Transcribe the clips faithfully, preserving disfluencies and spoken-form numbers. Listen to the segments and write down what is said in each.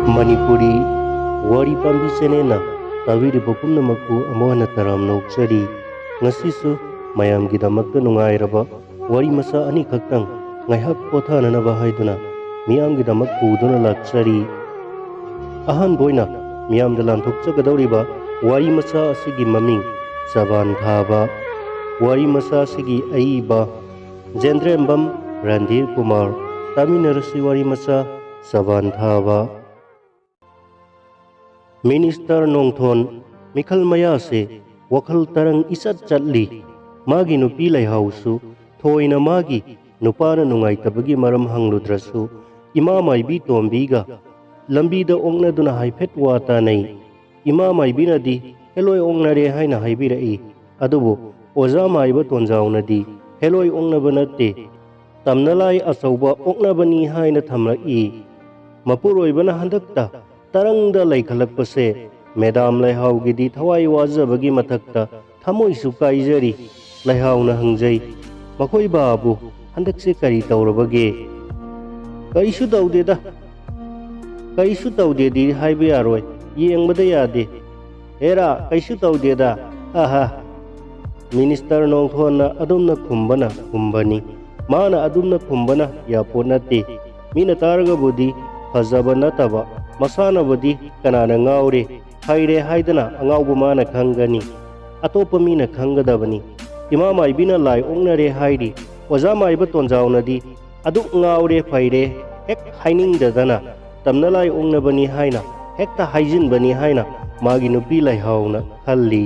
ꯃꯅꯤꯄꯨꯔꯤ ꯋꯥꯔꯤ ꯄꯥꯝꯕꯤ ꯆꯦꯅꯦꯜꯅ ꯇꯥꯕꯤꯔꯤꯕ ꯄꯨꯝꯅꯃꯛꯄꯨ ꯑꯃꯨꯛ ꯍꯟꯅ ꯇꯔꯥꯝꯅ ꯑꯣꯛꯆꯔꯤ꯫ ꯉꯁꯤꯁꯨ ꯃꯌꯥꯝꯒꯤꯗꯃꯛꯇ ꯅꯨꯡꯉꯥꯏꯔꯕ ꯋꯥꯔꯤ ꯃꯆꯥ ꯑꯅꯤꯈꯛꯇꯪ ꯉꯥꯏꯍꯥꯛ ꯄꯣꯊꯥꯅꯅꯕ ꯍꯥꯏꯗꯨꯅ ꯃꯤꯌꯥꯝꯒꯤꯗꯃꯛ ꯄꯨꯗꯨꯅ ꯂꯥꯛꯆꯔꯤ꯫ ꯑꯍꯥꯟꯕ ꯑꯣꯏꯅ ꯃꯤꯌꯥꯝꯗ ꯂꯥꯟꯊꯣꯛꯆꯒꯗꯧꯔꯤꯕ ꯋꯥꯔꯤ ꯃꯆꯥ ꯑꯁꯤꯒꯤ ꯃꯃꯤꯡ ꯆꯕꯥꯟ ꯊꯥꯕ꯫ ꯋꯥꯔꯤ ꯃꯆꯥ ꯑꯁꯤꯒꯤ ꯑꯏꯕ ꯖꯦꯟꯗ꯭ꯔꯦꯝꯕꯝ ꯔꯟꯙꯤꯔ ꯀꯨꯃꯥꯔ꯫ ꯇꯥꯃꯤꯟꯅꯔꯁꯤ ꯋꯥꯔꯤ ꯃꯆꯥ ꯆꯕꯥꯟ ꯊꯥꯕ꯫ ꯃꯤꯅꯤꯁꯇꯔ ꯅꯣꯡꯊꯣꯟ ꯃꯤꯈꯜ ꯃꯌꯥꯁꯦ ꯋꯥꯈꯜ ꯇꯔꯪ ꯏꯆꯠ ꯆꯠꯂꯤ꯫ ꯃꯥꯒꯤ ꯅꯨꯄꯤ ꯂꯩꯍꯥꯎꯁꯨ ꯊꯣꯏꯅ ꯃꯥꯒꯤ ꯅꯨꯄꯥꯅ ꯅꯨꯡꯉꯥꯏꯇꯕꯒꯤ ꯃꯔꯝ ꯍꯪꯂꯨꯗ꯭ꯔꯁꯨ, ꯏꯃꯥ ꯃꯥꯏꯕꯤ ꯇꯣꯝꯕꯤꯒ ꯂꯝꯕꯤꯗ ꯑꯣꯛꯅꯗꯨꯅ ꯍꯥꯏꯐꯦꯠ ꯋꯥ ꯇꯥꯅꯩ꯫ ꯏꯃꯥ ꯃꯥꯏꯕꯤꯅꯗꯤ ꯍꯦꯂꯣꯏ ꯑꯣꯛꯅꯔꯦ ꯍꯥꯏꯅ ꯍꯥꯏꯕꯤꯔꯛꯏ꯫ ꯑꯗꯨꯕꯨ ꯑꯣꯖꯥ ꯃꯥꯏꯕ ꯇꯣꯟꯖꯥꯎꯅꯗꯤ ꯍꯦꯂꯣꯏ ꯑꯣꯛꯅꯕ ꯅꯠꯇꯦ, ꯇꯝꯅꯂꯥꯏ ꯑꯆꯧꯕ ꯑꯣꯛꯅꯕꯅꯤ ꯍꯥꯏꯅ ꯊꯝꯂꯛꯏ꯫ ꯃꯄꯨꯔꯣꯏꯕꯅ ꯍꯟꯗꯛꯇ ꯇꯔꯪꯗ ꯂꯩꯈꯠꯂꯛꯄꯁꯦ ꯃꯦꯗꯥꯝ ꯂꯩꯍꯥꯎꯒꯤꯗꯤ ꯊꯋꯥꯏ ꯋꯥꯖꯕꯒꯤ ꯃꯊꯛꯇ ꯊꯃꯣꯏꯁꯨ ꯀꯥꯏꯖꯔꯤ꯫ ꯂꯩꯍꯥꯎꯅ ꯍꯪꯖꯩ, "ꯃꯈꯣꯏ ꯕꯥꯕꯨ ꯍꯟꯗꯛꯁꯦ ꯀꯔꯤ ꯇꯧꯔꯕꯒꯦ?" "ꯀꯔꯤꯁꯨ ꯇꯧꯗꯦꯗ, ꯀꯔꯤꯁꯨ ꯇꯧꯗꯦꯗꯤ ꯍꯥꯏꯕ ꯌꯥꯔꯣꯏ, ꯌꯦꯡꯕꯗ ꯌꯥꯗꯦ꯫ ꯍꯦꯔꯥ, ꯀꯩꯁꯨ ꯇꯧꯗꯦꯗ, ꯍꯥ ꯍꯥ"꯫ ꯃꯤꯅꯤꯁꯇꯔ ꯅꯣꯡꯊꯣꯟꯅ ꯑꯗꯨꯝꯅ ꯈꯨꯝꯕꯅ ꯈꯨꯝꯕꯅꯤ꯫ ꯃꯥꯅ ꯑꯗꯨꯝꯅ ꯈꯨꯝꯕꯅ ꯌꯥꯄꯣꯠ ꯅꯠꯇꯦ꯫ ꯃꯤꯅ ꯇꯥꯔꯒꯕꯨꯗꯤ ꯐꯖꯕ ꯅꯠꯇꯕ, ꯃꯁꯥꯅꯕꯨꯗꯤ "ꯀꯅꯥꯅ ꯉꯥꯎꯔꯦ, ꯍꯩꯔꯦ" ꯍꯥꯏꯗꯅ ꯑꯉꯥꯎꯕ ꯃꯥꯅ ꯈꯪꯒꯅꯤ꯫ ꯑꯇꯣꯞꯄ ꯃꯤꯅ ꯈꯪꯒꯗꯕꯅꯤ꯫ ꯏꯃꯥ ꯃꯥꯏꯕꯤꯅ ꯂꯥꯏ ꯑꯣꯛꯅꯔꯦ ꯍꯥꯏꯔꯤ, ꯑꯣꯖꯥ ꯃꯥꯏꯕ ꯇꯣꯟꯖꯥꯎꯅꯗꯤ "ꯑꯗꯨꯛ ꯉꯥꯎꯔꯦ ꯐꯩꯔꯦ" ꯍꯦꯛ ꯍꯥꯏꯅꯤꯡꯗꯗꯅ ꯇꯝꯅ ꯂꯥꯏ ꯑꯣꯛꯅꯕꯅꯤ ꯍꯥꯏꯅ ꯍꯦꯛꯇ ꯍꯥꯏꯖꯤꯟꯕꯅꯤ ꯍꯥꯏꯅ ꯃꯥꯒꯤ ꯅꯨꯄꯤ ꯂꯩꯍꯥꯎꯅ ꯈꯜꯂꯤ꯫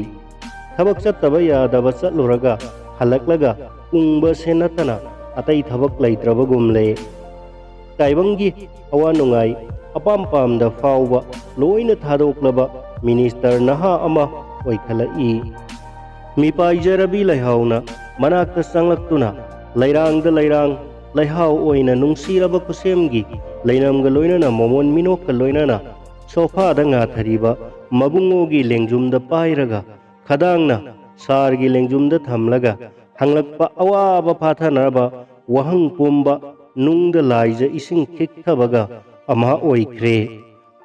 ꯊꯕꯛ ꯆꯠꯇꯕ ꯌꯥꯗꯕ ꯆꯠꯂꯨꯔꯒ ꯍꯜꯂꯛꯂꯒ ꯎꯪꯕꯁꯦ ꯅꯠꯇꯅ ꯑꯇꯩ ꯊꯕꯛ ꯂꯩꯇ꯭ꯔꯕꯒꯨꯝꯂꯦ꯫ ꯇꯥꯏꯕꯪꯒꯤ ꯑꯋꯥ ꯅꯨꯡꯉꯥꯏ ꯑꯄꯥꯝ ꯄꯥꯝꯗ ꯐꯥꯎꯕ ꯂꯣꯏꯅ ꯊꯥꯗꯣꯛꯂꯕ ꯃꯤꯅꯤꯁꯇꯔ ꯅꯍꯥ ꯑꯃ ꯑꯣꯏꯈꯠꯂꯛꯏ꯫ ꯃꯤꯄꯥꯏꯖꯔꯕꯤ ꯂꯩꯍꯥꯎꯅ ꯃꯅꯥꯛꯇ ꯆꯪꯂꯛꯇꯨꯅ ꯂꯩꯔꯥꯡꯗ ꯂꯩꯔꯥꯡ ꯂꯩꯍꯥꯎ ꯑꯣꯏꯅ ꯅꯨꯡꯁꯤꯔꯕ ꯈꯨꯁꯦꯝꯒꯤ ꯂꯩꯅꯝꯒ ꯂꯣꯏꯅꯅ ꯃꯣꯃꯣꯟ ꯃꯤꯅꯣꯛꯀ ꯂꯣꯏꯅꯅ ꯁꯣꯐꯥꯗ ꯉꯥꯊꯔꯤꯕ ꯃꯕꯨꯡꯉꯣꯒꯤ ꯂꯦꯡꯖꯨꯝꯗ ꯄꯥꯏꯔꯒ ꯈꯗꯥꯡꯅ ꯁꯥꯔꯒꯤ ꯂꯦꯡꯖꯨꯝꯗ ꯊꯝꯂꯒ ꯍꯪꯂꯛꯄ ꯑꯋꯥꯕ ꯐꯥꯊꯅꯕ ꯋꯥꯍꯪ ꯄꯨꯝꯕ ꯅꯨꯡꯗ ꯂꯥꯏꯖ ꯏꯁꯤꯡ ꯈꯤꯛꯊꯕꯒ ꯑꯃ ꯑꯣꯏꯈ꯭ꯔꯦ꯫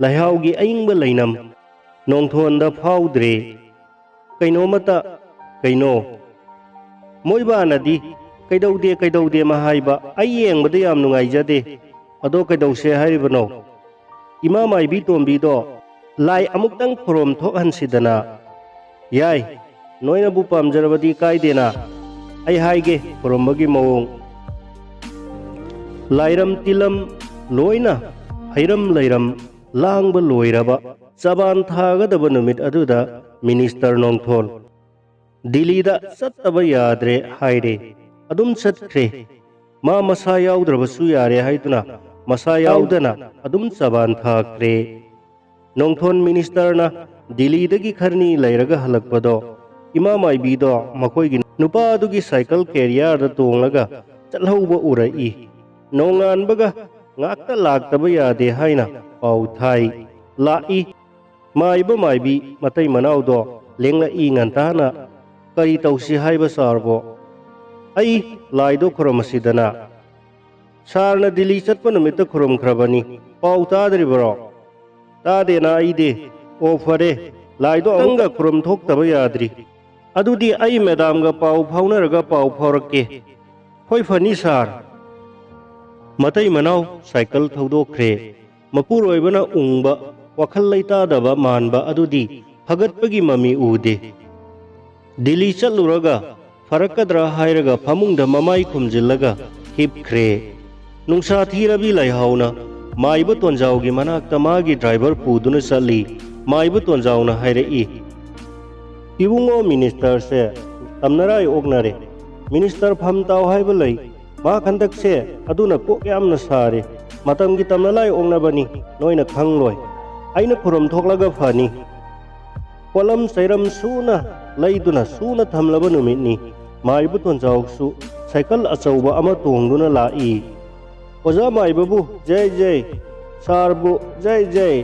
ꯂꯩꯍꯥꯎꯒꯤ ꯑꯏꯪꯕ ꯂꯩꯅꯝ ꯅꯣꯡꯊꯣꯟꯗ ꯐꯥꯎꯗ꯭ꯔꯦ꯫ ꯀꯩꯅꯣꯃꯇ, ꯀꯩꯅꯣ? ꯃꯣꯏꯕꯥꯅꯗꯤ "ꯀꯩꯗꯧꯗꯦ, ꯀꯩꯗꯧꯗꯦ"ꯃ ꯍꯥꯏꯕ ꯑꯩ ꯌꯦꯡꯕꯗ ꯌꯥꯝ ꯅꯨꯡꯉꯥꯏꯖꯗꯦ꯫ ꯑꯗꯣ ꯀꯩꯗꯧꯁꯦ ꯍꯥꯏꯔꯤꯕꯅꯣ? ꯏꯃꯥ ꯃꯥꯏꯕꯤ ꯇꯣꯝꯕꯤꯗꯣ ꯂꯥꯏ ꯑꯃꯨꯛꯇꯪ ꯈꯨꯔꯨꯝ ꯊꯣꯛꯍꯟꯁꯤꯗꯅ꯫ ꯌꯥꯏ, ꯅꯣꯏꯅꯕꯨ ꯄꯥꯝꯖꯔꯕꯗꯤ ꯀꯥꯏꯗꯦꯅ꯫ ꯑꯩ ꯍꯥꯏꯒꯦ ꯈꯨꯔꯨꯝꯕꯒꯤ ꯃꯑꯣꯡ꯫ ꯂꯥꯏꯔꯝ ꯇꯤꯂꯝ ꯂꯣꯏꯅ ꯍꯩꯔꯝ ꯂꯩꯔꯝ ꯂꯥꯡꯕ ꯂꯣꯏꯔꯕ ꯆꯕꯥꯟ ꯊꯥꯒꯗꯕ ꯅꯨꯃꯤꯠ ꯑꯗꯨꯗ ꯃꯤꯅꯤꯁꯇꯔ ꯅꯣꯡꯊꯣꯟ ꯗꯤꯜꯂꯤꯗ ꯆꯠꯇꯕ ꯌꯥꯗ꯭ꯔꯦ ꯍꯥꯏꯔꯦ꯫ ꯑꯗꯨꯝ ꯆꯠꯈ꯭ꯔꯦ꯫ ꯃꯥ ꯃꯁꯥ ꯌꯥꯎꯗ꯭ꯔꯕꯁꯨ ꯌꯥꯔꯦ ꯍꯥꯏꯗꯨꯅ ꯃꯁꯥ ꯌꯥꯎꯗꯅ ꯑꯗꯨꯝ ꯆꯕꯥꯟ ꯊꯥꯈ꯭ꯔꯦ꯫ ꯅꯣꯡꯊꯣꯟ ꯃꯤꯅꯤꯁꯇꯔꯅ ꯗꯤꯜꯂꯤꯗꯒꯤ ꯈꯔꯅꯤ ꯂꯩꯔꯒ ꯍꯜꯂꯛꯄꯗꯣ ꯏꯃꯥ ꯃꯥꯏꯕꯤꯗꯣ ꯃꯈꯣꯏꯒꯤ ꯅꯨꯄꯥꯗꯨꯒꯤ ꯁꯥꯏꯀꯜ ꯀꯦꯔꯤꯌꯔꯗ ꯇꯣꯡꯂꯒ ꯆꯠꯍꯧꯕ ꯎꯔꯛꯏ꯫ ꯅꯣꯡꯉꯥꯟꯕꯒ ꯉꯥꯛꯇ ꯂꯥꯛꯇꯕ ꯌꯥꯗꯦ ꯍꯥꯏꯅ ꯄꯥꯎ ꯊꯥꯏ꯫ ꯂꯥꯛꯏ꯫ ꯃꯥꯏꯕ ꯃꯥꯏꯕꯤ ꯃꯇꯩ ꯃꯅꯥꯎꯗꯣ ꯂꯦꯡꯂꯛꯏ ꯉꯟꯇꯥꯅ꯫ "ꯀꯔꯤ ꯇꯧꯁꯤ ꯍꯥꯏꯕ ꯁꯥꯔꯕꯣ?" "ꯑꯩ ꯂꯥꯏꯗꯣ ꯈꯨꯔꯨꯝꯃꯁꯤꯗꯅ꯫ ꯁꯥꯔꯅ ꯗꯤꯜꯂꯤ ꯆꯠꯄ ꯅꯨꯃꯤꯠꯇ ꯈꯨꯔꯨꯝꯈ꯭ꯔꯕꯅꯤ꯫ ꯄꯥꯎ ꯇꯥꯗ꯭ꯔꯤꯕꯔꯣ?" "ꯇꯥꯗꯦꯅ ꯑꯩꯗꯤ꯫ ꯑꯣ ꯐꯔꯦ, ꯂꯥꯏꯗꯣ ꯑꯃꯨꯛꯇ ꯈꯨꯔꯨꯝ ꯊꯣꯛꯇꯕ ꯌꯥꯗ꯭ꯔꯤ꯫ ꯑꯗꯨꯗꯤ ꯑꯩ ꯃꯦꯗꯥꯝꯒ ꯄꯥꯎ ꯐꯥꯎꯅꯔꯒ ꯄꯥꯎ ꯐꯥꯎꯔꯛꯀꯦ꯫" "ꯍꯣꯏ ꯐꯅꯤ ꯁꯥꯔ꯫" ꯃꯇꯩ ꯃꯅꯥꯎ ꯁꯥꯏꯀꯜ ꯊꯧꯗꯣꯛꯈ꯭ꯔꯦ꯫ ꯃꯄꯨꯔꯣꯏꯕꯅ ꯎꯪꯕ ꯋꯥꯈꯜ ꯂꯩꯇꯥꯗꯕ ꯃꯥꯟꯕ ꯑꯗꯨꯗꯤ ꯐꯒꯠꯄꯒꯤ ꯃꯃꯤ ꯎꯗꯦ꯫ ꯗꯤꯜꯂꯤ ꯆꯠꯂꯨꯔꯒ ꯐꯔꯛꯀꯗ꯭ꯔꯥ ꯍꯥꯏꯔꯒ ꯐꯃꯨꯡꯗ ꯃꯃꯥꯏ ꯈꯨꯝꯖꯤꯜꯂꯒ ꯍꯤꯞꯈ꯭ꯔꯦ꯫ ꯅꯨꯡꯁꯥ ꯊꯤꯔꯕꯤ ꯂꯩꯍꯥꯎꯅ ꯃꯥꯏꯕ ꯇꯣꯟꯖꯥꯎꯒꯤ ꯃꯅꯥꯛꯇ ꯃꯥꯒꯤ ꯗ꯭ꯔꯥꯏꯚꯔ ꯄꯨꯗꯨꯅ ꯆꯠꯂꯤ꯫ ꯃꯥꯏꯕ ꯇꯣꯟꯖꯥꯎꯅ ꯍꯥꯏꯔꯛꯏ, "ꯏꯕꯨꯡꯉꯣ, ꯃꯤꯅꯤꯁꯇꯔꯁꯦ ꯇꯝꯅꯔꯥꯏ ꯑꯣꯛꯅꯔꯦ꯫ ꯃꯤꯅꯤꯁꯇꯔ ꯐꯝ ꯇꯥꯎ ꯍꯥꯏꯕ ꯂꯩ, ꯃꯍꯥꯛ ꯍꯟꯗꯛꯁꯦ ꯑꯗꯨꯅ ꯀꯣꯛ ꯌꯥꯝꯅ ꯁꯥꯔꯦ꯫ ꯃꯇꯝꯒꯤ ꯇꯝꯅꯂꯥꯏ ꯑꯣꯛꯅꯕꯅꯤ, ꯅꯣꯏꯅ ꯈꯪꯂꯣꯏ꯫ ꯑꯩꯅ ꯈꯨꯔꯨꯝ ꯊꯣꯛꯂꯒ ꯐꯅꯤ꯫" ꯄꯣꯠꯂꯝ ꯆꯩꯔꯝ ꯁꯨꯅ ꯂꯩꯗꯨꯅ ꯁꯨꯅ ꯊꯝꯂꯕ ꯅꯨꯃꯤꯠꯅꯤ꯫ ꯃꯥꯏꯕ ꯇꯣꯟꯖꯥꯎꯁꯨ ꯁꯥꯏꯀꯜ ꯑꯆꯧꯕ ꯑꯃ ꯇꯣꯡꯗꯨꯅ ꯂꯥꯛꯏ꯫ "ꯑꯣꯖꯥ ꯃꯥꯏꯕꯕꯨ ꯖꯩ ꯖꯩ, ꯁꯥꯔꯕꯨ ꯖꯩ ꯖꯩ꯫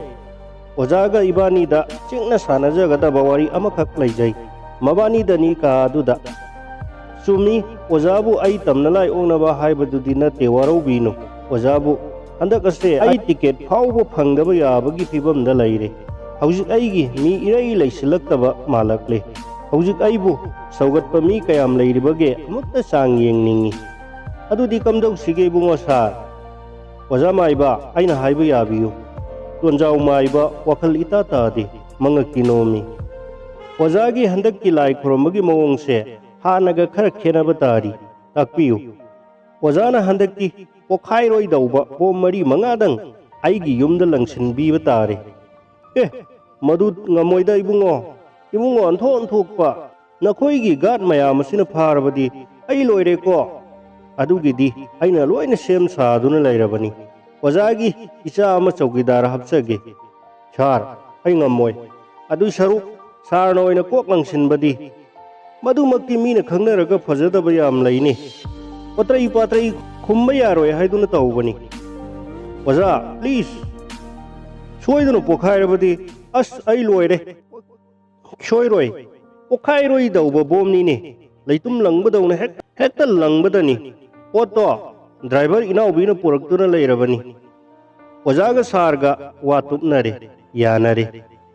ꯑꯣꯖꯥꯒ ꯏꯕꯥꯅꯤꯗ ꯆꯤꯛꯅ ꯁꯥꯟꯅꯖꯒꯗꯕ ꯋꯥꯔꯤ ꯑꯃꯈꯛ ꯂꯩꯖꯩ꯫ ꯃꯕꯥꯅꯤꯗꯅꯤ ꯀꯥ ꯑꯗꯨꯗ꯫" "ꯆꯨꯝꯃꯤ, ꯑꯣꯖꯥꯕꯨ ꯑꯩ ꯇꯝꯅꯂꯥꯏ ꯑꯣꯛꯅꯕ ꯍꯥꯏꯕꯗꯨꯗꯤ ꯅꯠꯇꯦ, ꯋꯥꯔꯧꯕꯤꯅꯨ꯫ ꯑꯣꯖꯥꯕꯨ ꯍꯟꯗꯛ ꯑꯁꯦ ꯑꯩ ꯇꯤꯀꯦꯠ ꯐꯥꯎꯕ ꯐꯪꯗꯕ ꯌꯥꯕꯒꯤ ꯐꯤꯕꯝꯗ ꯂꯩꯔꯦ꯫ ꯍꯧꯖꯤꯛ ꯑꯩꯒꯤ ꯃꯤ ꯏꯔꯩ ꯂꯩꯁꯤꯜꯂꯛꯇꯕ ꯃꯥꯜꯂꯛꯂꯦ꯫ ꯍꯧꯖꯤꯛ ꯑꯩꯕꯨ ꯁꯧꯒꯠꯄ ꯃꯤ ꯀꯌꯥꯝ ꯂꯩꯔꯤꯕꯒꯦ ꯑꯃꯨꯛꯇ ꯆꯥꯡ ꯌꯦꯡꯅꯤꯡꯏ꯫ ꯑꯗꯨꯗꯤ ꯀꯝꯗꯧꯁꯤꯒꯦ ꯏꯕꯨꯡꯉꯣ ꯁꯥꯔ? ꯑꯣꯖꯥ ꯃꯥꯏꯕ, ꯑꯩꯅ ꯍꯥꯏꯕ ꯌꯥꯕꯤꯌꯨ꯫ ꯇꯣꯟꯖꯥꯎ ꯃꯥꯏꯕ ꯋꯥꯈꯜ ꯏꯇꯥ ꯇꯥꯗꯦ, ꯃꯉꯛꯇꯤ ꯅꯣꯝꯃꯤ꯫ ꯑꯣꯖꯥꯒꯤ ꯍꯟꯗꯛꯀꯤ ꯂꯥꯏ ꯈꯨꯔꯨꯝꯕꯒꯤ ꯃꯑꯣꯡꯁꯦ ꯍꯥꯟꯅꯒ ꯈꯔ ꯈꯦꯠꯅꯕ ꯇꯥꯔꯤ, ꯇꯥꯛꯄꯤꯌꯨ꯫ ꯑꯣꯖꯥꯅ ꯍꯟꯗꯛꯇꯤ ꯄꯣꯈꯥꯏꯔꯣꯏꯗꯧꯕ ꯕꯣꯝ ꯃꯔꯤ ꯃꯉꯥꯗꯪ ꯑꯩꯒꯤ ꯌꯨꯝꯗ ꯂꯪꯁꯤꯟꯕꯤꯕ ꯇꯥꯔꯦ꯫ ꯑꯦ, ꯃꯗꯨ ꯉꯝꯃꯣꯏꯗ ꯏꯕꯨꯡꯉꯣ꯫ ꯏꯕꯨꯡꯉꯣ ꯑꯣꯟꯊꯣꯛ ꯑꯣꯟꯊꯣꯛꯄ, ꯅꯈꯣꯏꯒꯤ ꯒꯥꯔꯗ ꯃꯌꯥꯝ ꯑꯁꯤꯅ ꯐꯥꯔꯕꯗꯤ ꯑꯩ ꯂꯣꯏꯔꯦꯀꯣ꯫ ꯑꯗꯨꯒꯤꯗꯤ ꯑꯩꯅ ꯂꯣꯏꯅ ꯁꯦꯝ ꯁꯥꯗꯨꯅ ꯂꯩꯔꯕꯅꯤ꯫ ꯑꯣꯖꯥꯒꯤ ꯏꯆꯥ ꯑꯃ ꯆꯧꯀꯤꯗꯥꯔ ꯍꯥꯞꯆꯒꯦ꯫ ꯁꯥꯔ, ꯑꯩ ꯉꯝꯃꯣꯏ꯫ ꯑꯗꯨꯏ ꯁꯔꯨꯛ ꯁꯥꯔꯅ ꯑꯣꯏꯅ ꯀꯣꯛ ꯂꯪꯁꯤꯟꯕꯗꯤ꯫ ꯃꯗꯨꯃꯛꯇꯤ ꯃꯤꯅ ꯈꯪꯅꯔꯒ ꯐꯖꯗꯕ ꯌꯥꯝ ꯂꯩꯅꯤ꯫ ꯑꯣꯇ꯭ꯔꯩ ꯄꯥꯇ꯭ꯔꯩ ꯈꯨꯝꯕ ꯌꯥꯔꯣꯏ ꯍꯥꯏꯗꯨꯅ ꯇꯧꯕꯅꯤ꯫ ꯑꯣꯖꯥ, ꯄ꯭ꯂꯤꯖ꯫ ꯁꯣꯏꯗꯅ ꯄꯣꯈꯥꯏꯔꯕꯗꯤ ꯑꯁ ꯑꯩ ꯂꯣꯏꯔꯦ꯫ ꯁꯣꯏꯔꯣꯏ꯫ ꯄꯣꯈꯥꯏꯔꯣꯏꯗꯧꯕ ꯕꯣꯝꯅꯤꯅꯦ꯫ ꯂꯩꯇꯨꯝ ꯂꯪꯕꯗꯧꯅ ꯍꯦꯛ-, ꯍꯦꯛꯇ ꯂꯪꯕꯗꯅꯤ꯫ ꯄꯣꯠꯇꯣ ꯗ꯭ꯔꯥꯏꯚꯔ ꯏꯅꯥꯎꯕꯤꯅ ꯄꯨꯔꯛꯇꯨꯅ ꯂꯩꯔꯕꯅꯤ꯫ ꯑꯣꯖꯥꯒ ꯁꯥꯔꯒ ꯋꯥ ꯇꯨꯞꯅꯔꯦ, ꯌꯥꯅꯔꯦ꯫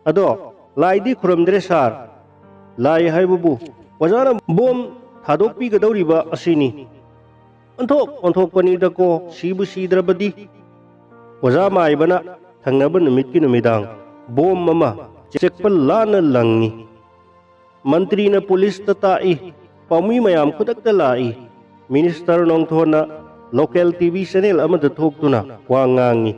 ꯑꯗꯣ ꯂꯥꯏꯗꯤ ꯈꯨꯔꯨꯝꯗ꯭ꯔꯦ ꯁꯥꯔ꯫ ꯂꯥꯏ ꯍꯥꯏꯕꯕꯨ ꯑꯣꯖꯥꯅ ꯕꯣꯝ ꯊꯥꯗꯣꯛꯄꯤꯒꯗꯧꯔꯤꯕ ꯑꯁꯤꯅꯤ꯫ ꯑꯣꯟꯊꯣꯛ ꯑꯣꯟꯊꯣꯛꯄꯅꯤꯗꯀꯣ, ꯁꯤꯕꯨ ꯁꯤꯗ꯭ꯔꯕꯗꯤ꯫ ꯑꯣꯖꯥ ꯃꯥꯏꯕꯅ ꯊꯪꯅꯕ ꯅꯨꯃꯤꯠꯀꯤ ꯅꯨꯃꯤꯗꯥꯡ ꯕꯣꯝ ꯑꯃ ꯆꯦꯛꯄꯜ ꯂꯥꯟꯅ ꯂꯪꯉꯤ꯫ ꯃꯟꯇ꯭ꯔꯤꯅ ꯄꯨꯂꯤꯁꯇ ꯇꯥꯛꯏ꯫ ꯄꯥꯎꯃꯤ ꯃꯌꯥꯝ ꯈꯨꯗꯛꯇ ꯂꯥꯛꯏ꯫ ꯃꯤꯅꯤꯁꯇꯔ ꯅꯣꯡꯊꯣꯟꯅ ꯂꯣꯀꯦꯜ ꯇꯤ ꯚꯤ ꯆꯦꯅꯦꯜ ꯑꯃꯗ ꯊꯣꯛꯇꯨꯅ ꯋꯥ ꯉꯥꯡꯉꯤ꯫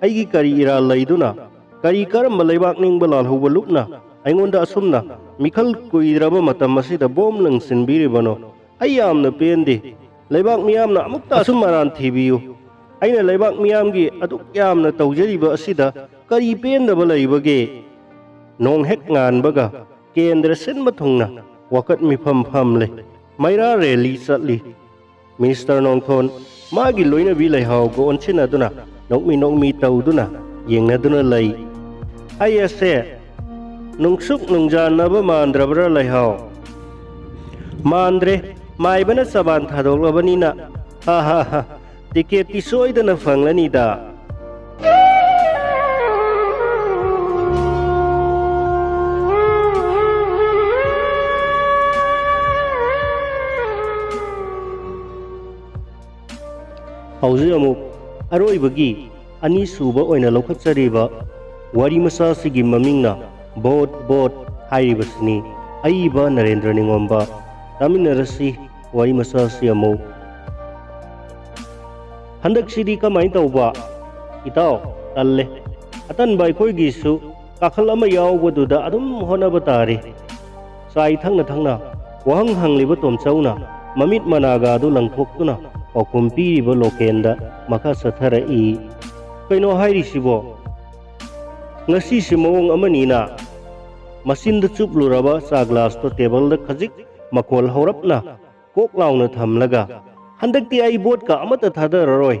ꯑꯩꯒꯤ ꯀꯔꯤ ꯏꯔꯥꯜ ꯂꯩꯗꯨꯅ, ꯀꯔꯤ ꯀꯔꯝꯕ ꯂꯩꯕꯥꯛ ꯅꯤꯡꯕ ꯂꯥꯜꯍꯧꯕ ꯂꯨꯞꯅ ꯑꯩꯉꯣꯟꯗ ꯑꯁꯨꯝꯅ ꯃꯤꯈꯜ ꯀꯨꯏꯗ꯭ꯔꯕ ꯃꯇꯝ ꯑꯁꯤꯗ ꯕꯣꯝ ꯂꯪꯁꯤꯟꯕꯤꯔꯤꯕꯅꯣ? ꯑꯩ ꯌꯥꯝꯅ ꯄꯦꯟꯗꯦ꯫ ꯂꯩꯕꯥꯛ ꯃꯤꯌꯥꯝꯅ ꯑꯃꯨꯛꯇ ꯑꯆꯨꯝ ꯑꯔꯥꯟ ꯊꯤꯕꯤꯌꯨ꯫ ꯑꯩꯅ ꯂꯩꯕꯥꯛ ꯃꯤꯌꯥꯝꯒꯤ ꯑꯗꯨꯛ ꯌꯥꯝꯅ ꯇꯧꯖꯔꯤꯕ ꯑꯁꯤꯗ ꯀꯔꯤ ꯄꯦꯟꯗꯕ ꯂꯩꯕꯒꯦ? ꯅꯣꯡ ꯍꯦꯛ ꯉꯥꯟꯕꯒ ꯀꯦꯟꯗ꯭ꯔ ꯁꯤꯟꯕ ꯊꯨꯡꯅ ꯋꯥꯀꯠ ꯃꯤꯐꯝ ꯐꯝꯂꯦ꯫ ꯃꯩꯔꯥ ꯔꯦꯂꯤ ꯆꯠꯂꯤ꯫ ꯃꯤꯁꯇꯔ ꯅꯣꯡꯊꯣꯟ ꯃꯥꯒꯤ ꯂꯣꯏꯅꯕꯤ ꯂꯩꯍꯥꯎꯒ ꯑꯣꯟꯁꯤꯟꯅꯗꯨꯅ ꯅꯣꯛꯃꯤ ꯅꯣꯛꯃꯤ ꯇꯧꯗꯨꯅ ꯌꯦꯡꯅꯗꯨꯅ ꯂꯩ꯫ ꯑꯩ ꯑꯁꯦ ꯅꯨꯡꯁꯨꯛ ꯅꯨꯡꯖꯥꯟꯅꯕ ꯃꯥꯟꯗ꯭ꯔꯕ꯭ꯔꯥ ꯂꯩꯍꯥꯎ? ꯃꯥꯟꯗ꯭ꯔꯦ, ꯃꯥꯏꯕꯅ ꯆꯕꯥꯟ ꯊꯥꯗꯣꯛꯂꯕꯅꯤꯅ꯫ ꯍꯥ ꯍꯥ ꯍꯥ꯫ ꯇꯤꯀꯦꯠꯇꯤ ꯁꯣꯏꯗꯅ ꯐꯪꯂꯅꯤꯗ꯫ ꯍꯧꯖꯤꯛ ꯑꯃꯨꯛ ꯑꯔꯣꯏꯕꯒꯤ ꯑꯅꯤꯁꯨꯕ ꯑꯣꯏꯅ ꯂꯧꯈꯠꯆꯔꯤꯕ ꯋꯥꯔꯤ ꯃꯆꯥꯁꯤꯒꯤ ꯃꯃꯤꯡꯅ ꯚꯣꯠ ꯚꯣꯠ ꯍꯥꯏꯔꯤꯕꯁꯤꯅꯤ꯫ ꯑꯏꯕ ꯅꯔꯦꯟꯗ꯭ꯔ ꯅꯤꯉꯣꯝꯕ꯫ ꯇꯥꯃꯤꯟꯅꯔꯁꯤ ꯋꯥꯔꯤ ꯃꯆꯥꯁꯤ ꯑꯃꯨꯛ꯫ ꯍꯟꯗꯛꯁꯤꯗꯤ ꯀꯃꯥꯏꯅ ꯇꯧꯕ? ꯏꯇꯥꯎ, ꯇꯜꯂꯦ꯫ ꯑꯇꯟꯕ ꯑꯩꯈꯣꯏꯒꯤꯁꯨ ꯀꯥꯈꯜ ꯑꯃ ꯌꯥꯎꯕꯗꯨꯗ ꯑꯗꯨꯝ ꯍꯣꯠꯅꯕ ꯇꯥꯔꯦ꯫ ꯆꯥꯏ ꯊꯛꯅ ꯊꯛꯅ ꯋꯥꯍꯪ ꯍꯪꯂꯤꯕ ꯇꯣꯝꯆꯧꯅ ꯃꯃꯤꯠ ꯃꯅꯥꯒꯥꯗꯨ ꯂꯪꯊꯣꯛꯇꯨꯅ ꯄꯥꯎꯈꯨꯝ ꯄꯤꯔꯤꯕ ꯂꯣꯀꯦꯟꯗ ꯃꯈꯥ ꯆꯠꯊꯔꯛꯏ꯫ "ꯀꯩꯅꯣ ꯍꯥꯏꯔꯤꯁꯤꯕꯣ? ꯉꯁꯤꯁꯤ ꯃꯑꯣꯡ ꯑꯃꯅꯤꯅ?" ꯃꯆꯤꯟꯗ ꯆꯨꯞꯂꯨꯔꯕ ꯆꯥ ꯒ꯭ꯂꯥꯁꯇꯣ ꯇꯦꯕꯜꯗ ꯈꯖꯤꯛ ꯃꯈꯣꯜ ꯍꯧꯔꯞꯅ ꯀꯣꯛ ꯂꯥꯎꯅ ꯊꯝꯂꯒ, "ꯍꯟꯗꯛꯇꯤ ꯑꯩ ꯚꯣꯠꯀ ꯑꯃꯠꯇ ꯊꯥꯗꯔꯔꯣꯏ꯫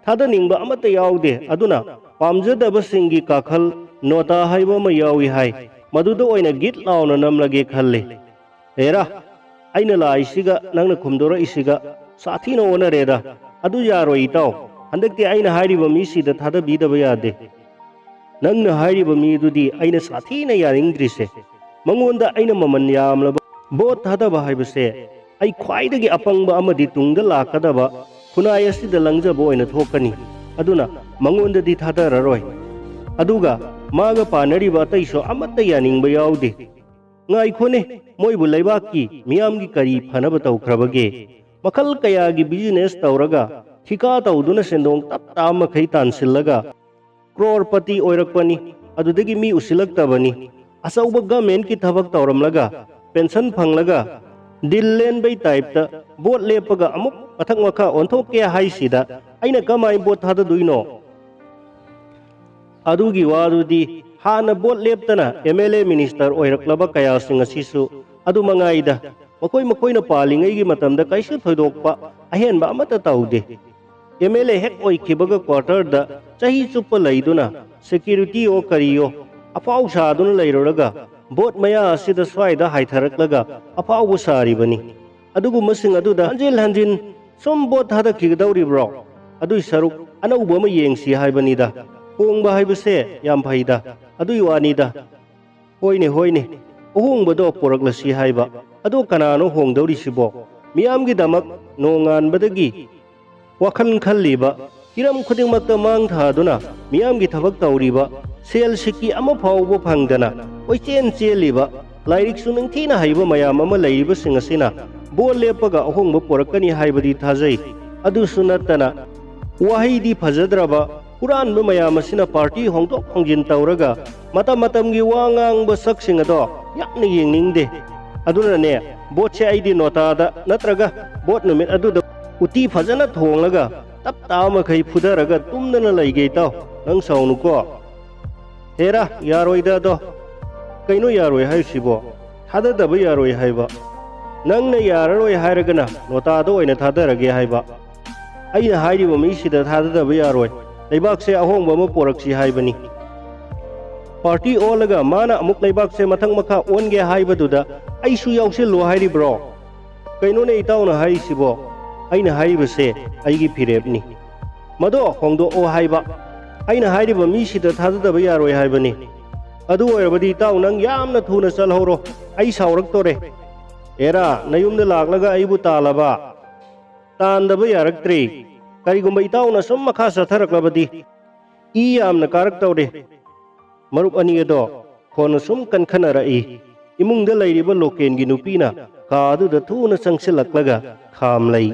ꯊꯥꯗꯅꯤꯡꯕ ꯑꯃꯠꯇ ꯌꯥꯎꯗꯦ꯫ ꯑꯗꯨꯅ ꯄꯥꯝꯖꯗꯕꯁꯤꯡꯒꯤ ꯀꯥꯈꯜ ꯅꯣꯇꯥ ꯍꯥꯏꯕ ꯑꯃ ꯌꯥꯎꯏ ꯍꯥꯏ, ꯃꯗꯨꯗ ꯑꯣꯏꯅ ꯒꯤꯠ ꯂꯥꯎꯅ ꯅꯝꯂꯒꯦ ꯈꯜꯂꯤ꯫ ꯍꯦꯔꯥ, ꯑꯩꯅ ꯂꯥꯛꯏꯁꯤꯒ ꯅꯪꯅ ꯈꯨꯝꯗꯣꯔꯛꯏꯁꯤꯒ ꯁꯥꯊꯤꯅ ꯑꯣꯟꯅꯔꯦꯗ꯫ ꯑꯗꯨ ꯌꯥꯔꯣꯏ ꯏꯇꯥꯎ, ꯍꯟꯗꯛꯇꯤ ꯑꯩꯅ ꯍꯥꯏꯔꯤꯕ ꯃꯤꯁꯤꯗ ꯊꯥꯗꯕꯤꯗꯕ ꯌꯥꯗꯦ꯫ ꯅꯪꯅ ꯍꯥꯏꯔꯤꯕ ꯃꯤꯗꯨꯗꯤ ꯑꯩꯅ ꯁꯥꯊꯤꯅ ꯌꯥꯅꯤꯡꯗ꯭ꯔꯤꯁꯦ꯫ ꯃꯉꯣꯟꯗ ꯑꯩꯅ ꯃꯃꯜ ꯌꯥꯝꯂꯕ ꯚꯣꯠ ꯊꯥꯗꯕ ꯍꯥꯏꯕꯁꯦ ꯑꯩ ꯈ꯭ꯋꯥꯏꯗꯒꯤ ꯑꯄꯪꯕ ꯑꯃꯗꯤ ꯇꯨꯡꯗ ꯂꯥꯛꯀꯗꯕ ꯈꯨꯟꯅꯥꯏ ꯑꯁꯤꯗ ꯂꯪꯖꯕ ꯑꯣꯏꯅ ꯊꯣꯛꯀꯅꯤ꯫ ꯑꯗꯨꯅ ꯃꯉꯣꯟꯗꯗꯤ ꯊꯥꯗꯔꯔꯣꯏ꯫ ꯑꯗꯨꯒ ꯃꯥꯒ ꯄꯥꯟꯅꯔꯤꯕ ꯑꯇꯩꯁꯨ ꯑꯃꯠꯇ ꯌꯥꯅꯤꯡꯕ ꯌꯥꯎꯗꯦ꯫ ꯉꯥꯏꯈꯣꯅꯦ, ꯃꯣꯏꯕꯨ ꯂꯩꯕꯥꯛꯀꯤ ꯃꯤꯌꯥꯝꯒꯤ ꯀꯔꯤ ꯐꯅꯕ ꯇꯧꯈ꯭ꯔꯕꯒꯦ? ꯃꯈꯜ ꯀꯌꯥꯒꯤ ꯕꯤꯖꯤꯅꯦꯁ ꯇꯧꯔꯒ, ꯊꯤꯀꯥ ꯇꯧꯗꯨꯅ ꯁꯦꯟꯗꯣꯡ ꯇꯞ ꯇꯥ ꯃꯈꯩ ꯇꯥꯟꯁꯤꯜꯂꯒ ꯀ꯭ꯔꯣꯔꯄꯇꯤ ꯑꯣꯏꯔꯛꯄꯅꯤ꯫ ꯑꯗꯨꯗꯒꯤ ꯃꯤ ꯎꯁꯤꯜꯂꯛꯇꯕꯅꯤ꯫ ꯑꯆꯧꯕ ꯒꯃꯦꯟꯀꯤ ꯊꯕꯛ ꯇꯧꯔꯝꯂꯒ, ꯄꯦꯟꯁꯟ ꯐꯪꯂꯒ, ꯗꯤꯜ ꯂꯦꯟꯕꯩ ꯇꯥꯏꯞꯇ ꯚꯣꯠ ꯂꯦꯞꯄꯒ ꯑꯃꯨꯛ ꯃꯊꯛ ꯃꯈꯥ ꯑꯣꯟꯊꯣꯛꯀꯦ ꯍꯥꯏꯁꯤꯗ ꯑꯩꯅ ꯀꯃꯥꯏ ꯚꯣꯠ ꯊꯥꯗꯗꯣꯏꯅꯣ?" ꯑꯗꯨꯒꯤ ꯋꯥꯗꯨꯗꯤ ꯍꯥꯟꯅ ꯚꯣꯠ ꯂꯦꯞꯇꯅ ꯑꯦꯝ ꯑꯦꯜ ꯑꯦ, ꯃꯤꯅꯤꯁꯇꯔ ꯑꯣꯏꯔꯛꯂꯕ ꯀꯌꯥꯁꯤꯡ ꯑꯁꯤꯁꯨ ꯑꯗꯨ ꯃꯉꯥꯏꯗ, ꯃꯈꯣꯏ ꯃꯈꯣꯏꯅ ꯄꯥꯜꯂꯤꯉꯩꯒꯤ ꯃꯇꯝꯗ ꯀꯩꯁꯨ ꯊꯣꯏꯗꯣꯛꯄ ꯑꯍꯦꯟꯕ ꯑꯃꯠꯇ ꯇꯧꯗꯦ꯫ ꯑꯦꯝ ꯑꯦꯜ ꯑꯦ ꯍꯦꯛ ꯑꯣꯏꯈꯤꯕꯒ ꯀ꯭ꯋꯥꯇꯔꯗ ꯆꯍꯤ ꯆꯨꯞꯄ ꯂꯩꯗꯨꯅ ꯁꯦꯀ꯭ꯌꯨꯔꯤꯇꯤꯌꯣ ꯀꯔꯤꯌꯣ ꯑꯐꯥꯎ ꯁꯥꯗꯨꯅ ꯂꯩꯔꯨꯔꯒ ꯚꯣꯠ ꯃꯌꯥ ꯑꯁꯤꯗ ꯁ꯭ꯋꯥꯏꯗ ꯍꯥꯏꯊꯔꯛꯂꯒ ꯑꯐꯥꯎꯕ ꯁꯥꯔꯤꯕꯅꯤ꯫ ꯑꯗꯨꯒꯨꯝꯕꯁꯤꯡ ꯑꯗꯨꯗ ꯍꯟꯖꯤꯟ ꯍꯟꯖꯤꯟ ꯁꯨꯝ ꯚꯣꯠ ꯊꯥꯗꯈꯤꯒꯗꯧꯔꯤꯕ꯭ꯔꯣ? ꯑꯗꯨꯏ ꯁꯔꯨꯛ ꯑꯅꯧꯕ ꯑꯃ ꯌꯦꯡꯁꯤ ꯍꯥꯏꯕꯅꯤꯗ꯫ ꯍꯣꯡꯕ ꯍꯥꯏꯕꯁꯦ ꯌꯥꯝ ꯐꯩꯗ꯫ ꯑꯗꯨꯏ ꯋꯥꯅꯤꯗ꯫ ꯍꯣꯏꯅꯦ, ꯍꯣꯏꯅꯦ, ꯑꯍꯣꯡꯕꯗꯣ ꯄꯨꯔꯛꯂꯁꯤ ꯍꯥꯏꯕ꯫ ꯑꯗꯣ ꯀꯅꯥꯅꯣ ꯍꯣꯡꯗꯧꯔꯤꯁꯤꯕꯣ? ꯃꯤꯌꯥꯝꯒꯤꯗꯃꯛ ꯅꯣꯡꯉꯥꯟꯕꯗꯒꯤ ꯋꯥꯈꯜ ꯈꯜꯂꯤꯕ, ꯍꯤꯔꯝ ꯈꯨꯗꯤꯡꯃꯛꯇ ꯃꯥꯡ ꯊꯥꯗꯨꯅ ꯃꯤꯌꯥꯝꯒꯤ ꯊꯕꯛ ꯇꯧꯔꯤꯕ, ꯁꯦꯜ ꯁꯤꯛꯀꯤ ꯑꯃ ꯐꯥꯎꯕ ꯐꯪꯗꯅ ꯀꯣꯏꯆꯦꯟ ꯆꯦꯜꯂꯤꯕ, ꯂꯥꯏꯔꯤꯛꯁꯨ ꯅꯤꯡꯊꯤꯅ ꯍꯩꯕ ꯃꯌꯥꯝ ꯑꯃ ꯂꯩꯔꯤꯕꯁꯤꯡ ꯑꯁꯤꯅ ꯚꯣꯠ ꯂꯦꯞꯄꯒ ꯑꯍꯣꯡꯕ ꯄꯨꯔꯛꯀꯅꯤ ꯍꯥꯏꯕꯗꯤ ꯊꯥꯖꯩ꯫ ꯑꯗꯨꯁꯨ ꯅꯠꯇꯅ ꯋꯥꯍꯩꯗꯤ ꯐꯖꯗ꯭ꯔꯕ ꯍꯨꯔꯥꯟꯕ ꯃꯌꯥꯝ ꯑꯁꯤꯅ ꯄꯥꯔꯇꯤ ꯍꯣꯡꯗꯣꯛ ꯍꯣꯡꯖꯤꯟ ꯇꯧꯔꯒ ꯃꯇꯝ ꯃꯇꯝꯒꯤ ꯋꯥ ꯉꯥꯡꯕ ꯁꯛꯁꯤꯡ ꯑꯗꯣ ꯌꯥꯝꯅ ꯌꯦꯡꯅꯤꯡꯗꯦ꯫ ꯑꯗꯨꯅꯅꯦ, ꯚꯣꯠꯁꯦ ꯑꯩꯗꯤ ꯅꯣꯇꯥꯗ ꯅꯠꯇ꯭ꯔꯒ ꯚꯣꯠ ꯅꯨꯃꯤꯠ ꯑꯗꯨꯗ ꯎꯇꯤ ꯐꯖꯅ ꯊꯣꯡꯂꯒ ꯇꯞ ꯇꯥꯕ ꯃꯈꯩ ꯐꯨꯊꯔꯒ ꯇꯨꯝꯗꯅ ꯂꯩꯒꯦ ꯏꯇꯥꯎ꯫ ꯅꯪ ꯁꯥꯎꯅꯨꯀꯣ꯫ ꯍꯦꯔꯥ, ꯌꯥꯔꯣꯏꯗ ꯑꯗꯣ꯫ ꯀꯩꯅꯣ ꯌꯥꯔꯣꯏ ꯍꯥꯏꯔꯤꯁꯤꯕꯣ? ꯊꯥꯗꯗꯕ ꯌꯥꯔꯣꯏ ꯍꯥꯏꯕ꯫ ꯅꯪꯅ ꯌꯥꯔꯔꯣꯏ ꯍꯥꯏꯔꯒꯅ ꯅꯣꯇꯥꯗ ꯑꯣꯏꯅ ꯊꯥꯗꯔꯒꯦ ꯍꯥꯏꯕ꯫ ꯑꯩꯅ ꯍꯥꯏꯔꯤꯕ ꯃꯤꯁꯤꯗ ꯊꯥꯗꯗꯕ ꯌꯥꯔꯣꯏ꯫ ꯂꯩꯕꯥꯛꯁꯦ ꯑꯍꯣꯡꯕ ꯑꯃ ꯄꯣꯔꯛꯁꯤ ꯍꯥꯏꯕꯅꯤ꯫ ꯄꯥꯔꯇꯤ ꯑꯣꯜꯂꯒ ꯃꯥꯅ ꯑꯃꯨꯛ ꯂꯩꯕꯥꯛꯁꯦ ꯃꯊꯛ ꯃꯈꯥ ꯑꯣꯟꯒꯦ ꯍꯥꯏꯕꯗꯨꯗ ꯑꯩꯁꯨ ꯌꯥꯎꯁꯤꯜꯂꯣ ꯍꯥꯏꯔꯤꯕ꯭ꯔꯣ? ꯀꯩꯅꯣꯅꯦ ꯏꯇꯥꯎꯅ ꯍꯥꯏꯔꯤꯁꯤꯕꯣ? ꯑꯩꯅ ꯍꯥꯏꯔꯤꯕꯁꯦ ꯑꯩꯒꯤ ꯐꯤꯔꯦꯞꯅꯤ꯫ ꯃꯗꯣ ꯍꯣꯡꯗꯣꯛꯑꯣ ꯍꯥꯏꯕ꯫ ꯑꯩꯅ ꯍꯥꯏꯔꯤꯕ ꯃꯤꯁꯤꯗ ꯊꯥꯖꯗꯕ ꯌꯥꯔꯣꯏ ꯍꯥꯏꯕꯅꯤ꯫ ꯑꯗꯨ ꯑꯣꯏꯔꯕꯗꯤ ꯏꯇꯥꯎ, ꯅꯪ ꯌꯥꯝꯅ ꯊꯨꯅ ꯆꯠꯍꯧꯔꯣ꯫ ꯑꯩ ꯁꯥꯎꯔꯛꯇꯣꯔꯦ꯫ ꯑꯦꯔꯥ, ꯅꯌꯨꯝꯗ ꯂꯥꯛꯂꯒ ꯑꯩꯕꯨ ꯇꯥꯜꯂꯕ? ꯇꯥꯟꯗꯕ ꯌꯥꯔꯛꯇ꯭ꯔꯦ꯫ ꯀꯔꯤꯒꯨꯝꯕ ꯏꯇꯥꯎꯅ ꯁꯨꯝ ꯃꯈꯥ ꯆꯠꯊꯔꯛꯂꯕꯗꯤ ꯏ ꯌꯥꯝꯅ ꯀꯥꯔꯛꯇꯧꯔꯦ꯫ ꯃꯔꯨꯞ ꯑꯅꯤ ꯑꯗꯣ ꯈꯣꯟꯅ ꯁꯨꯝ ꯀꯟꯈꯠꯅꯔꯛꯏ꯫ ꯏꯃꯨꯡꯗ ꯂꯩꯔꯤꯕ ꯂꯣꯀꯦꯟꯒꯤ ꯅꯨꯄꯤꯅ ꯀꯥ ꯑꯗꯨꯗ ꯊꯨꯅ ꯆꯪꯁꯤꯜꯂꯛꯂꯒ ꯈꯥꯝꯂꯩ꯫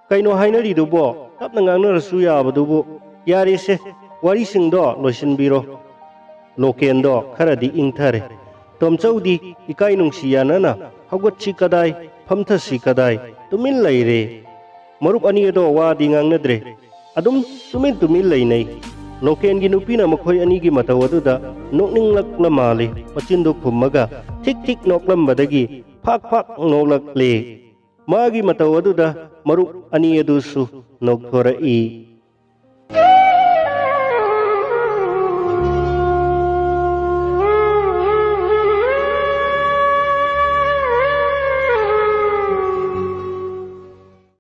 "ꯀꯩꯅꯣ ꯍꯥꯏꯅꯔꯤꯗꯨꯕꯣ? ꯇꯞꯅ ꯉꯥꯡꯅꯔꯁꯨ ꯌꯥꯕꯗꯨꯕꯨ꯫ ꯌꯥꯔꯦꯁꯦ, ꯋꯥꯔꯤꯁꯤꯡꯗꯣ ꯂꯣꯏꯁꯤꯟꯕꯤꯔꯣ꯫" ꯂꯣꯀꯦꯟꯗꯣ ꯈꯔꯗꯤ ꯏꯪꯊꯔꯦ꯫ ꯇꯣꯝꯆꯧꯗꯤ ꯏꯀꯥꯏ ꯅꯨꯡꯁꯤ ꯌꯥꯅꯅ ꯍꯧꯒꯠꯁꯤ ꯀꯗꯥꯏ, ꯐꯝꯊꯁꯤ ꯀꯗꯥꯏ, ꯇꯨꯃꯤꯟ ꯂꯩꯔꯦ꯫ ꯃꯔꯨꯞ ꯑꯅꯤ ꯑꯗꯣ ꯋꯥꯗꯤ ꯉꯥꯡꯅꯗ꯭ꯔꯦ꯫ ꯑꯗꯨꯝ ꯇꯨꯃꯤꯟ ꯇꯨꯃꯤꯟ ꯂꯩꯅꯩ꯫ ꯂꯣꯀꯦꯟꯒꯤ ꯅꯨꯄꯤꯅ ꯃꯈꯣꯏ ꯑꯅꯤꯒꯤ ꯃꯇꯧ ꯑꯗꯨꯗ ꯅꯣꯛꯅꯤꯡꯂꯛꯂ ꯃꯥꯜꯂꯤ꯫ ꯃꯆꯤꯟꯗꯨ ꯈꯨꯝꯃꯒ ꯊꯤꯛ ꯊꯤꯛ ꯅꯣꯛꯂꯝꯕꯗꯒꯤ ꯐꯥꯛ ꯐꯥꯛ ꯅꯣꯛꯂꯛꯂꯦ꯫ ꯃꯥꯒꯤ ꯃꯇꯧ ꯑꯗꯨꯗ ꯃꯔꯨꯞ ꯑꯅꯤ ꯑꯗꯨꯁꯨ ꯅꯣꯛꯊꯣꯔꯛꯏ꯫